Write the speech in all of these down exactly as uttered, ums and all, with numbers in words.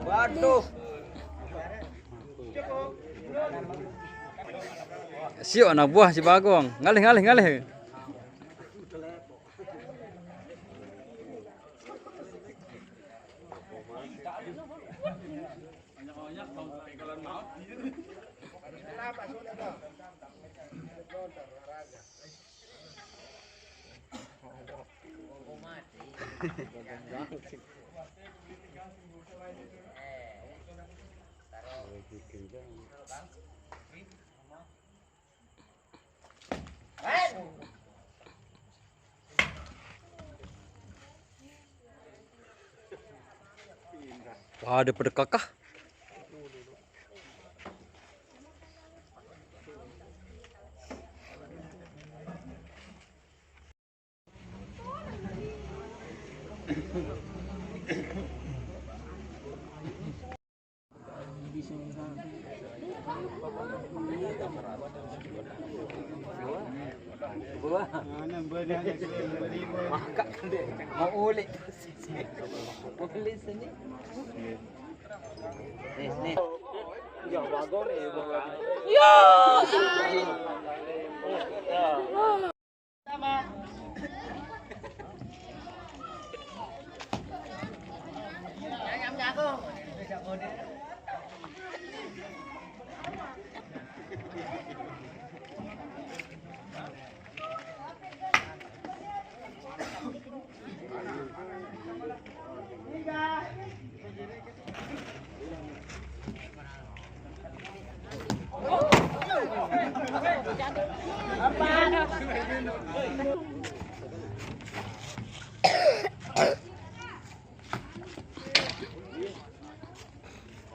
Waduh. Siok anak buah si Bagong. Ngalih, ngalih, ngalih. Wah, ada pada kakah. Mau ulik. Ulik sini. Nih, nih. Ya, bagus nih, bagus. Yo,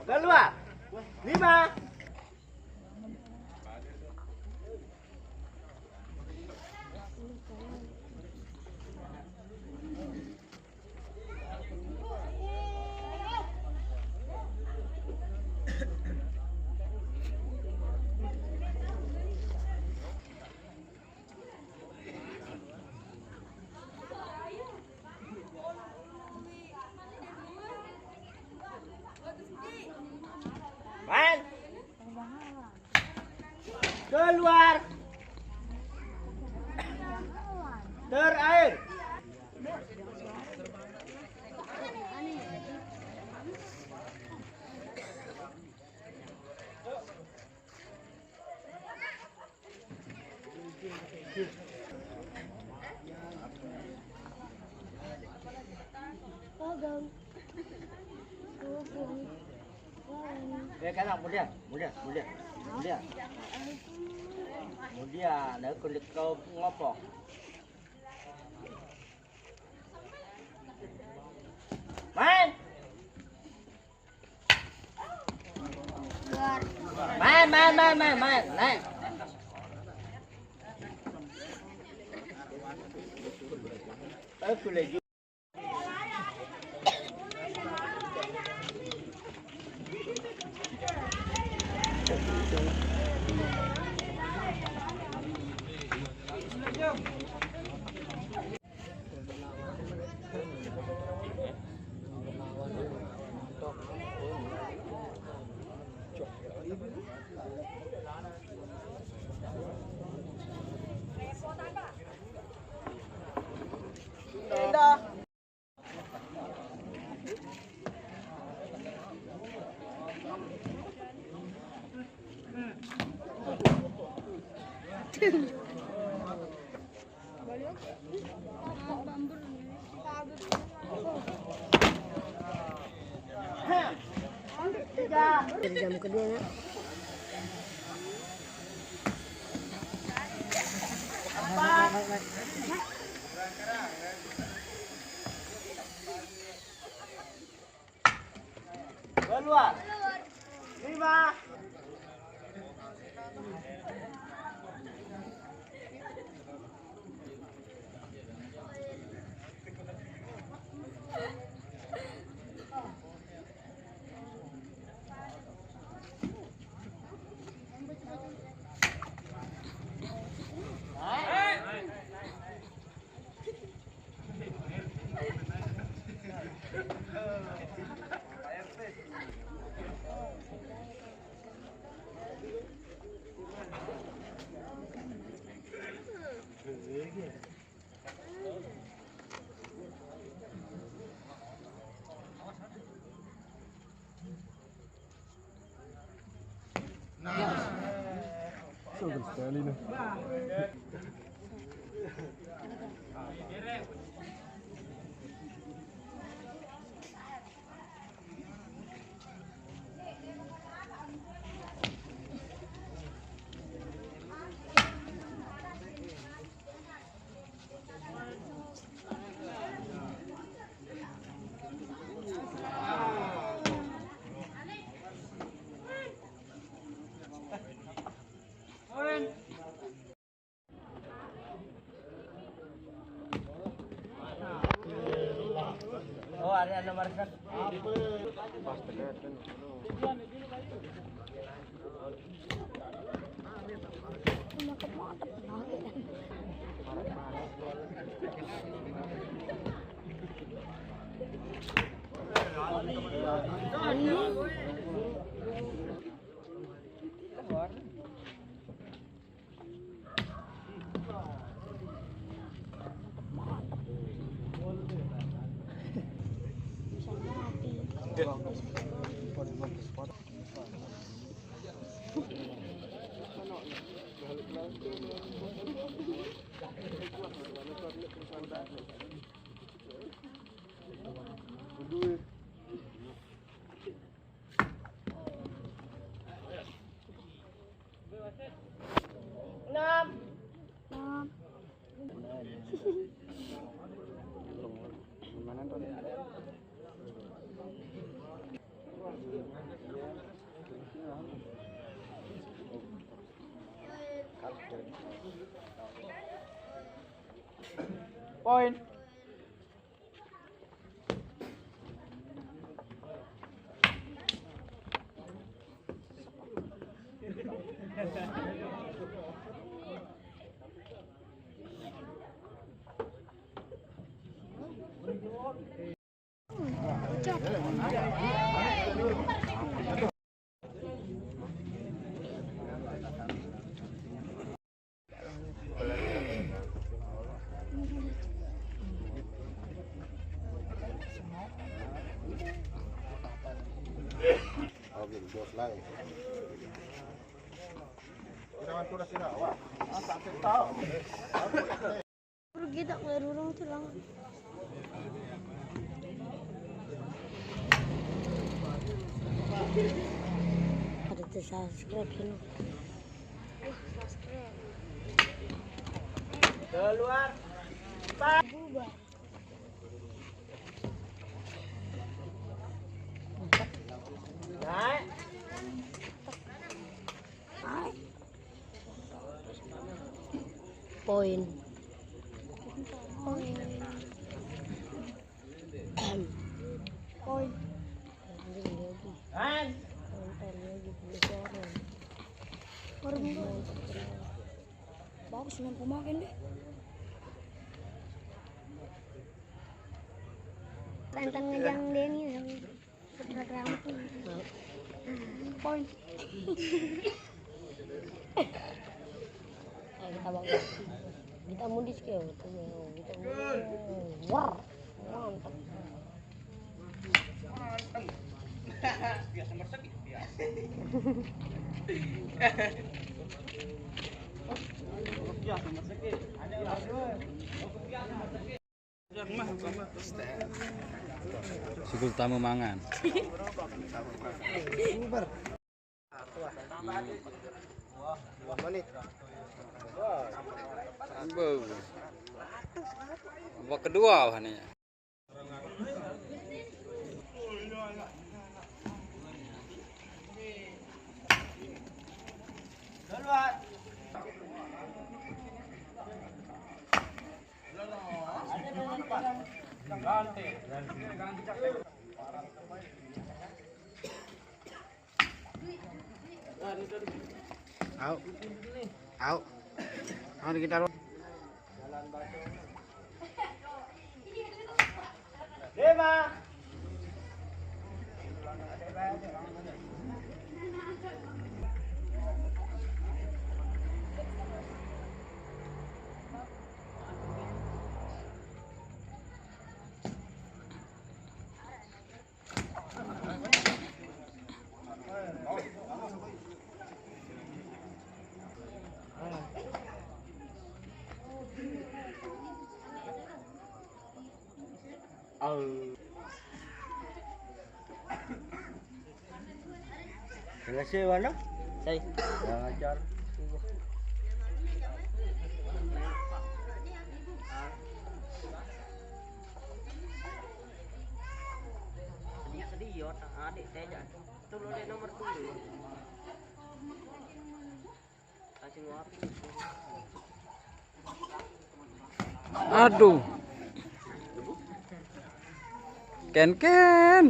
Keluar. Lima. Main. Keluar. Terakhir. Eh, kanak, mulia, mulia, mulia, mulia. Mulia, nak kulit kau ngopo? Main. Main, main, main, main, main, main. Aku lagi. Jam kedua ya. Keluar. Lima. Sugul sekali nih. Oh, ada nomor satu. Enam. Enam. Point. Rugi tak merurung tulang. Ada tu subscribe ni. Wah, subscribe. Keluar. Empat. Bubar. Naik. Poin. Poin. Poin. Anjing, dia lagi. Kan? Nonton dia lagi, belum orang. Orang dulu. Bagus, main pemain deh. Tantang ngejang Denny, putra drama tuh. Poin. Eh, kita bawa. Kita mau di skill, kita mau, kita mau. Wah, mantap. Biasa meresek, biasa. Biasa meresek. Ada. Sugul tamu mangan. Bo. Babak kedua wah nih. Au. Au. Au, kita ro-, lima. Selesai mana? Saya. Kurang ajar. Sedih, sedih, ya, adik saya aja. Itu lo nomor tujuh. Kasih ngopi. Aduh. Ken, Ken.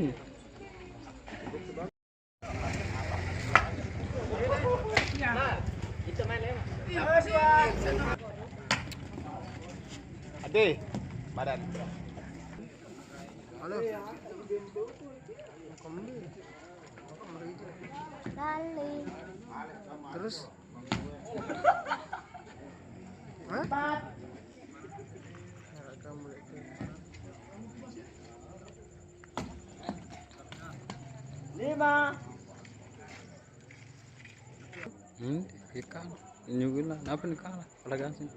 Ade, badan. Halo. Kali. Terus? Hah? Lima. Hmm, ikan. Ini guna. Apa nih kalah? Kalah gansing.